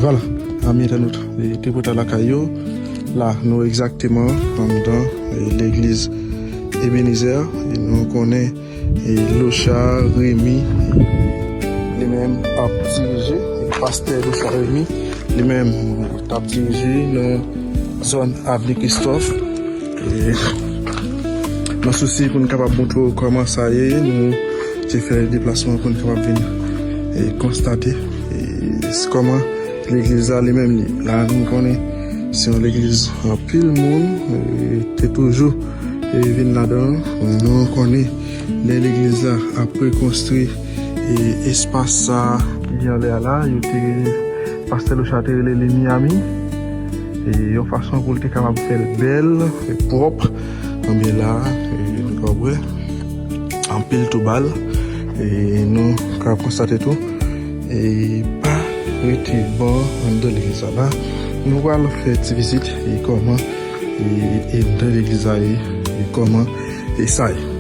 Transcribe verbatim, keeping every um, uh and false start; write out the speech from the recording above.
Vwala, ami entènot, e, tripotay lakay yo. La, nou egzakteman anndan, e, legliz Ebenezer. E nou konnen, e, Locha Remy, e, li menm ap dirije, e, pastè Locha Remy, li menm t ap dirije nan zòn Avni Kristòf. E, nan sousi pou n kapab montre w kòman sa ye, nou te fè deplasman pou n kapab vin, e, konstate, e, s-, kòman legliz la li menm li. La, nou konnen se yon legliz anpil moun, e, te toujou, e, vin ladan. Nou konnen lè legliz la ap rekonstwi, e, espas sa ki anlè a la, yo te, pastè Locha te rele li Miami. E yon fason pou l te kapab fè l bèl e pwòp. Anben la, e, nou ka wè anpil tou bal. E nou ka konstate tou, e pa rete bò anndan legliz la. La, nou pral fè ti vizit e kòman, e, e anndan legliz la ye, e kòman e sa ye.